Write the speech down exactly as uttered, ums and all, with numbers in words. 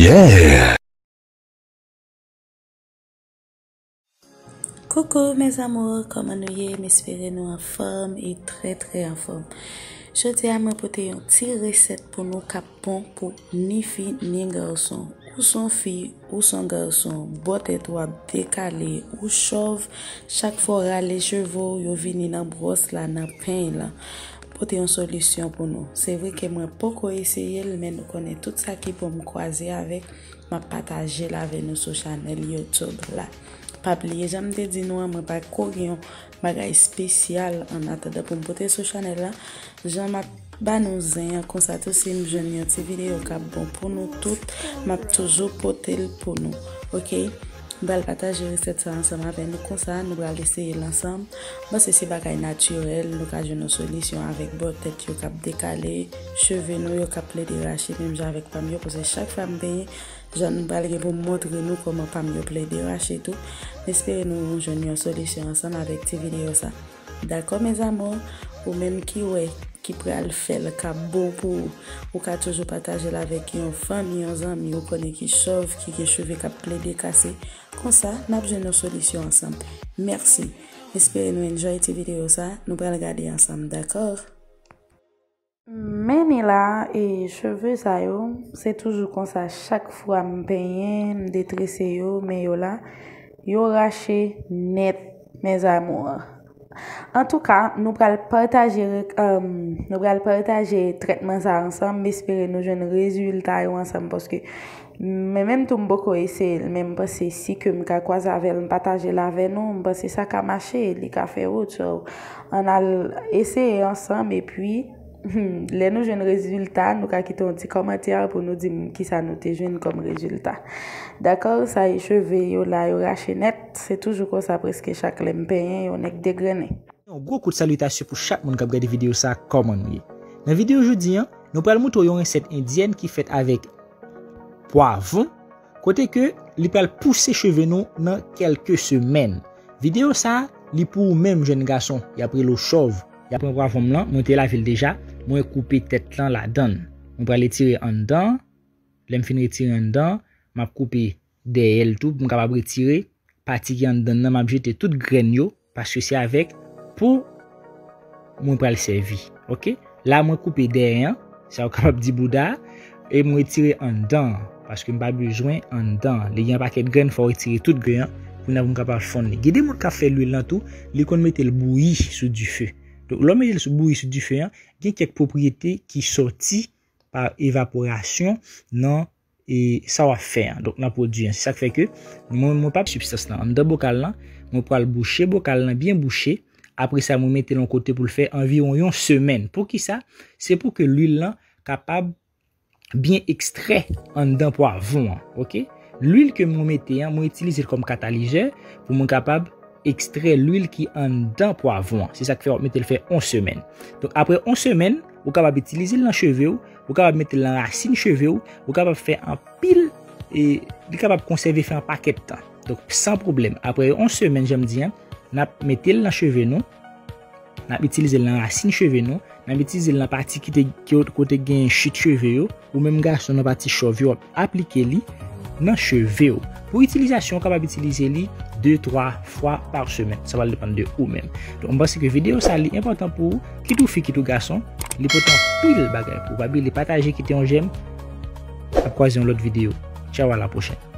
Yeah! Coucou mes amours, kòman nou ye? M espere nou anfòm e trè trè anfòm. Jodi a mwen pote yon ti resèt pou nou k ap bon pou ni fi ni gason. Ou s on fi, ou s on gason, bò tèt ou ap dekale, ou chòv, chak fwa w rale cheve w, yo vini nan bwòs la, nan peny lan. Pote yon solisyon pou nou. Se vre ke mwen poko eseye l, men nou konnen tout sa ki bon m kwaze avèk, m ap pataje l avè nou sou chanèl YouTube la. Pa bliye, jan m te di nou an, mwen pa ko gen yon bagay espesyal an atandan pou m pote sou chanèl la. Jan m ap ba nou zen an konsa tou, si m jwenn yon ti videyo k ap bon pou nou tout, m ap toujou pote l pou nou. Oke? M pral pataje resèt sa ansanm avè nou konsa, nou pral eseye l ansanm. M panse se bagay natirèl, nou ka jwenn yon solisyon avèk bò tèt yo k ap dekale, cheve nou yo k ap plede rache, menm jan avèk pa m yo, paske chak fwa m benyen, jan nou pral gen pou m montre nou kòman pa m yo plede rache tou. M espere nou jwenn yon solisyon ansanm avèk ti videyo sa. Dakò mes amours, ou menm ki wè ki pral fè l k ap bon pou ou, ou ka toujou pataje l avèk yon fanmi, yon zanmi ou konnen ki chòv, ki gen cheve k ap plede kase. Konsa, n ap jwenn yon solisyon ansanm. Mèsi. M espere nou enjoy ti videyo sa, nou pral gade ansanm, dakò? Men ni la, e cheve sa yo, se toujou konsa, chak fwa m penyen, m detrese yo, men yo la, yo rache nèt, mes amours. Antouka, nou pral pataje, um, nou pral pataje trètman sa ansanm, m espere nou jwenn rezilta yo ansanm, paske mwen menm tou m poko eseye l, men m panse si ke m ka kwaze avè l, m pataje l avè nou, m panse sa ka mache, li ka fè wout, so, ann al eseye ansanm, epi, hmm, lè nou jwenn rezilta, nou ka kite yon ti kòmantè pou nou di m kisa nou te jwenn kòm rezilta. Dakò, sa e cheve yo la, yo rache nèt, se toujou konsa prèske chak lè m penyen, yo nèk degrennen. Yon gwo kout salitasyon pou chak moun k ap gade videyo sa, kòman nou ye? Nan videyo jodi an, nou pral moutre w yon resèt endyèn ki fèt avèk pwavwon, kote ke li pral pouse cheve nou nan kèlke semèn. Videyo sa, li pou ou menm jèn gason, y ap rele w chòv. Y ap pran pwavwon m lan, mwen te lave l deja, mwen koupe tèt lan ladan l. Mwen pral retire anndan an, lè m fin retire anndan an, m ap koupe dèyè l tou pou m kapab retire pati ki anndan l nan, m ap jete tout grenn yo, paske se avèk po mwen pral sèvi. Oke? La mwen koupe dèyè an, sa yo kapab di bouda a, e mwen retire anndan an, paske m pa bezwen anndan an. Li gen yon pakèt grenn, fò w retire tout grenn an, pou n ap m kapab fonn li. Gen de moun k ap fè lwil lan tou, li konn mete l bouyi sou dife. Donk, lè w mete l sou bouyi sou dife an, gen kèk pwopriyete ki sòti pa evaporasyon nan e sa w ap fè an, donk nan pwodui an. Se sa k fè ke mwen, mwen p ap sibstans lan anndan bokal lan, mwen pral bouche bokal lan byen bouche. Apre sa, mwen mete l yon kote pou l fè anviwon yon semèn. Poukisa? Se pou ke lwil lan kapab byen ekstrè anndan pwavwon an, oke? Lwil ke mwen mete an, mwen itilize l kòm katalizè pou mwen kapab ekstrè lwil ki anndan pwavwon an. Se sa k fè w ap mete l fè yon semèn. Donk, apre yon semèn, ou kapab itilize l nan cheve w, ou kapab mete l nan rasin cheve w, ou kapab fè anpil, e li kapab konsève fè yon pakèt tan. Donk, san pwoblèm. Apre yon semèn, jan m di an, n ap mete l nan cheve nou, n ap itilize l nan rasin cheve nou, n ap itilize l nan pati ki te, ki, kote gen chit cheve yo, ou menm gason nan pati chòv yo, w ap aplike li nan cheve w. Pou itilizasyon, ou kapab itilize li de, twa fwa pa semèn. Sa va depann de ou menm. Donk, m panse ke videyo sa li enpòtan pou ou, kit ou fi, kit ou gason, li pote anpil bagay pou ou. Pa bliye pataje, kite yon jèm. N ap kwaze yon lòt videyo. Tchaw, a la pwochèn.